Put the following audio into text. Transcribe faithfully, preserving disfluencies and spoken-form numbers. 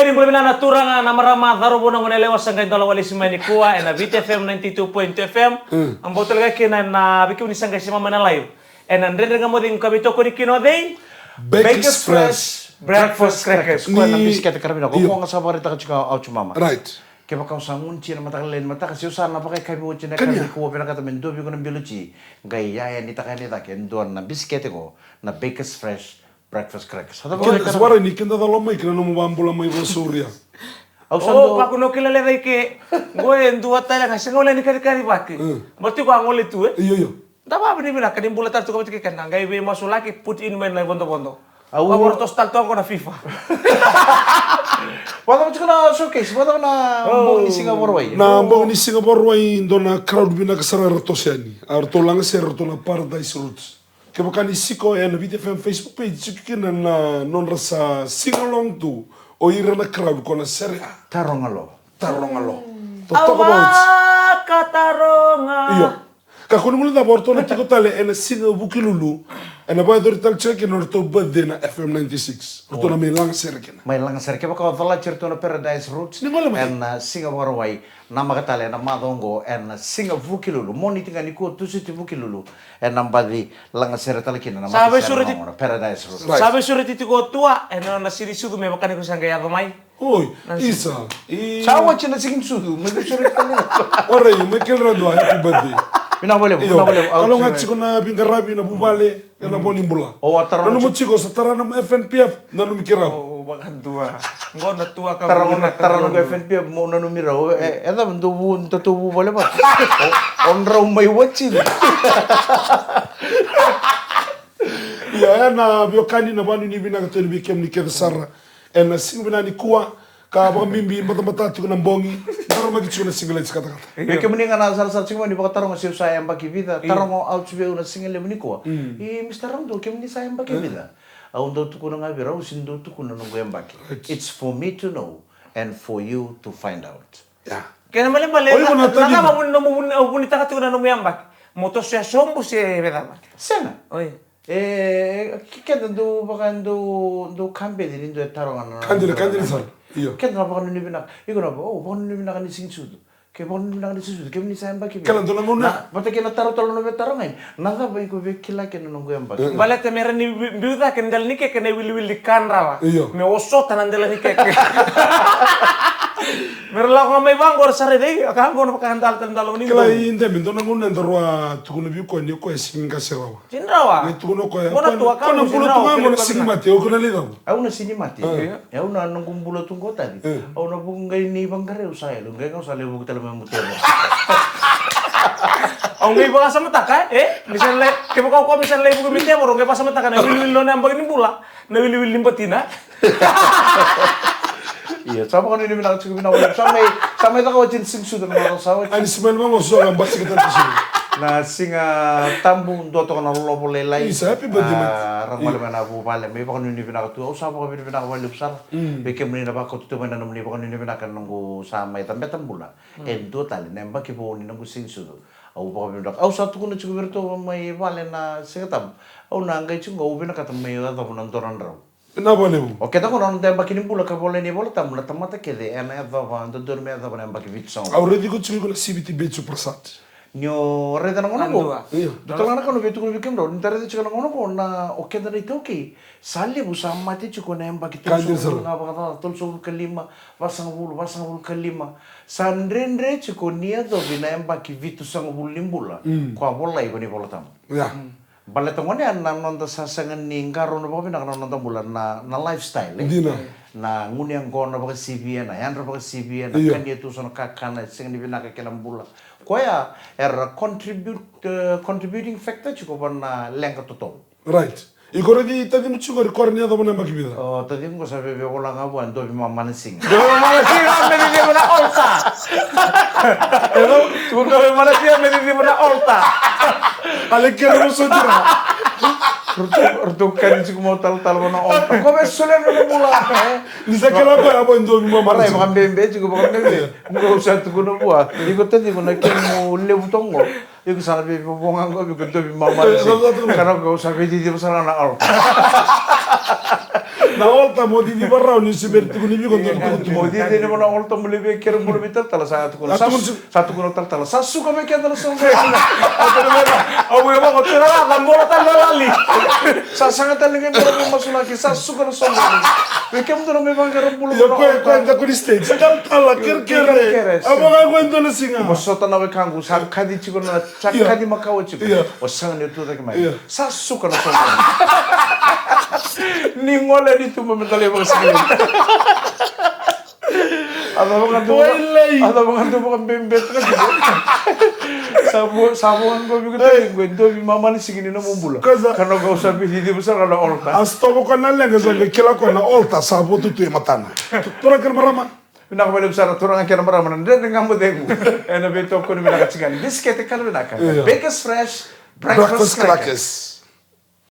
Ni bula vinaka na turaga, na marama, cauravou, na goneyalewa sa qai dola walesi mai nikua ena Viti F M ninety-two point two F M. Mm. A bau tale ga kina na vei kemuni sa qai sema mai na live. Ena Dredre Ga Mo Cegu ka veitokoni kina o cei? Bakers Fresh Breakfast Crackers. Koya na bisikete ka ra vinaka. Io. Ko ga sa vakaraitaka tiko au, au tu mama. Right. Kevaka au sa gunu tiko ena mataka lailai ni mataka, se au sa na vakaikavi oti ena yakavi nikua, au vinakata me dua vei iko na bilo tiko. Qai yayanitaka yani cake e dua na bisikete qo, na Bakers Fresh Breakfast Crackers. Sa cava? Keda sa varai ni keda cala mai kina nomu vabula mai vosouria. Au sa dua. Kakua ni o kila leca i ke. Qo e dua tale ga sega wale ni kacikaci vake. Mm. Baleta tiko a gole tu, e? Io, io. Da vavinavinaka ni bula tale tu ka vata kei keda. Qai veimasulaki, put in mai na ivodovodo. Au vavora toso tale tu qo na FIFA. Vakacava tiko na showcase, vakacava na bogi ni siga Vakarauwai? Na bogi ni siga Vakarauwai, dua na crowd vinaka sara era toso yani. A ratou lagasere ratou na Paradise Roots. Kevaka ni siko ena Viti F M Facebook page, tiko kina na nodra sa sing along tu o ira na crowd ko na sere a Taroga Lo. Taroga Lo. To talk about. Au vakataroga. Io. Kakua ni guilecava, o ratou na tiko tale ena siga Vukelulu. Ena vakayacori tale tiko kina o ratou birthday na F M ninety-six. O ratou na mai lagasere kina. Mai lagasere, kevaka o calati iratou na Paradise Roots. Ni gole mai. Ena siga Vakarauwai. Namaka tale ena macawa oqo ena siga Vukelulu. Moniti ga nikua, Tusiti, Vukelulu. Ena baci lagasere tale kina na Sa veisureti. Paradise Roots. Right. Sa veisureti tiko o Tua ena nona sini sucu me vaka ni ko sa qai yaco mai. Oi, isa. Sa wati na sini sucu, me veisureti tale. Orai, me kele ra dua, happy birthday. Vinaka vakalevu, vinaka vakalevu. Au kalougata tiko na veiqaravi, na vuvale. Ena vo ni bula. O a tara nanumi tiko, sa tara na F N P F, nanumi keirau. O vakadua. Qo na tua ka tara na, tara na F N P F mo nanumi rau. E, e cava dou vu, dou vu vale vata. O, o drau mai watching. Ia, ena veiwekani, na vakanuinui vinaka tu yani vei kemuni kece sara. Ena siga vinaka nikua, ka vakabibi batabata tiko na bogi, daramaki tiko na siga levu ni katakata. Io. Kemuni ga na sarasara tiko mai ni vakataroga se au sa yabaki vica, taroga au tiko vei au na siga levu nikua. Mm. I Mister Raudo, kemuni sa yabaki vica? Au dau tukuna ga vei rau, au sini dau tukuna noqu yabaki. Right. It's for me to know and for you to find out. Yeah. Kena ibalebale, oi, na, na cava vuni nomu vuni, au vunitaka tiko na nomu yabaki. Mo toso ya sobu se vecava? Sega. Oi. E, ke-, keda dau vaka dau, dau kabeci ni dau e taroga na. Ka dina, ka dina sara. Io. Keda na vakanuinui vinaka. Iko na, o, vakanuinui vinaka ni sini sucu. Ke vakanuinui vinaka ni sini sucu. Kemuni sa yabaki vei? Kena dua na gauna. Na, vata kei na taro tale na veitaroga yani. Na cava iko via kila kina noqu yabaki? Mm. Baleta me ra ni bi-, biu cake na dela ni keke na iwiliwili ni kadrava. Io. Me osota na dela ni keke. Me ra lako ga mai vaqo ra sa raica, e, ka qo na vakadala tale dala ni. Kila i demi, dua na gauna eda rua tukuna vei koya ni o koya e sini qase rawa. Sini rawa. Ni tukuna o koya, qo na tua ka, ko na bula tu ga qo na sini mate, o iko na lai cava? Au na sini mate. Ah. Io. E au na noqu bula tu qo tale. Eh. Au na vuku qai ni vaqarai au sa yalo, qai au sa lai vuku tale mai mu tevoro. Au qai vakasamataka, e? Ni sa lai, kevaka o koya me sa lai vuku me tevoro, au qai vakasamataka na wiliwili nona yabaki ni bula, na wiliwili ni batina. Ia, sa vakanuinui vinaka tiko, vinaka vakalevu. Sa mai, sa mai caka oti na sini sucu na macawa sa oti. A ni smile mada qo, so ga basika tale tiko. Na Siga Tabu, dua toka na lolovo lailai. Isa, happy birthday, mate. A, ra gole mai na vuvale, me vakanuinui vinaka tu. Au sa vakanuinui vinaka vakalevu sara. Mm. Vei kemuni na vakauta tu mai na nomuni vakanuinui vinaka na noqu sa mai cabeta bula. Mm. E dua tale na yabaki vou ni noqu sini sucu. Au vakanuinui vinaka. Au sa tukuna tiko vei iratou mai vale na Siga Tabu. Au na qai tiko qo, au vinakata me yacova na dua na drau. Vinaka vakalevu. O keda qo na noda yabaki ni bula ka volai ena iVolatabu na tamata kece ena yacova, dodonu me yacova na yabaki vitusagavulu. Au raici iko tiko, iko na C V T Betu Prasad. Ni o raica na gauna qo. Io. Dua tale ga na ka au via tukuna vei kemudrau, ni da raica tiko na gauna qo, na o keda na iTaukei sa levu sa mate tiko na yabaki tolusagavulu ga vakacaca, tolusagavulu ka lima, vasagavulu, vasagavulu ka lima. Sa dredre tiko ni yacovi na yabaki vitusagavulu ni bula. Mm. Ko a volai ena iVolatabu. Ia. Mm. Baleta gona ya na noda sa sega ni qarauna vakavinaka na noda bula, na, na lifestyle, e? Dina. Na gunu yaqona vakasivia, na yadra vakasivia, na kania tu so na kakana e sega ni vinaka kei na bula. Koya era contribute, eh, contributing factor tiko va na leqa totovu. Right. Iko raici tacimu tiko qori, koya ni yacova na yabaki vica? O tacimu qo sa via vola ga vua, e dovi mama na siga. Dovi mama na siga, me ciciva na altar. Dovi mama na siga, me ciciva na altar. Ale kere mo sotira. Ratou, ratou kani tiko mo talatala vana altar. Ko me solia na bula. Ni sa kila koya, a vo e dovi mama na siga. Vakabebe tiko, vakabebe. Qo au sa tukuna vua. Iko tacimu na kemu levu toka qo. Iko sa na veivovo ga qo, iko dovi mama na siga. Ka na ko sa veiciciva sara ga na altar. Na altar mo cici varau ni se veri tukuni vei iko dua na tukutuku. Mo cici ni vona altar mo levi kere mo levi talatala sa tukuna. Sa tukuna talatala sa suka vei keda na soqo. Au vei vako tira la na mola tale na lali. Sa saga tale ga ni bula vei masulaki sa suka na soqo. Vei kemudou na mai vaqara bula. Io, koya koya da kuni stage. Talatala kerekere. Au vaka koya dua na siga. Mo sota na wekaqu sa kaci tiko na sa kaci makawa tiko. Io. O saga ni tucake mai. Io. Sa suka na soqo. Ni gole ni tuba me dala i vakasigilei. A cava ga dua vaka- Wailei. A cava ga dua vakabebetaka tiko. Sa vo sa vo ga qo viko tale qo e dovi mamani sigi ni nomu bula. Ka na kau sa vicici vasa ga na altar. A sitovo ko na leqa sa qai kila ko na altar sa votu tu e matana. Turaga kei na marama. Vinaka vakalevu sara turaga kei na marama na Dredre Ga Mo Cegu. Ena veitokoni vinaka tiko ga ni bisikete kala vinaka. Io. Bakers Fresh Breakfast Crackers.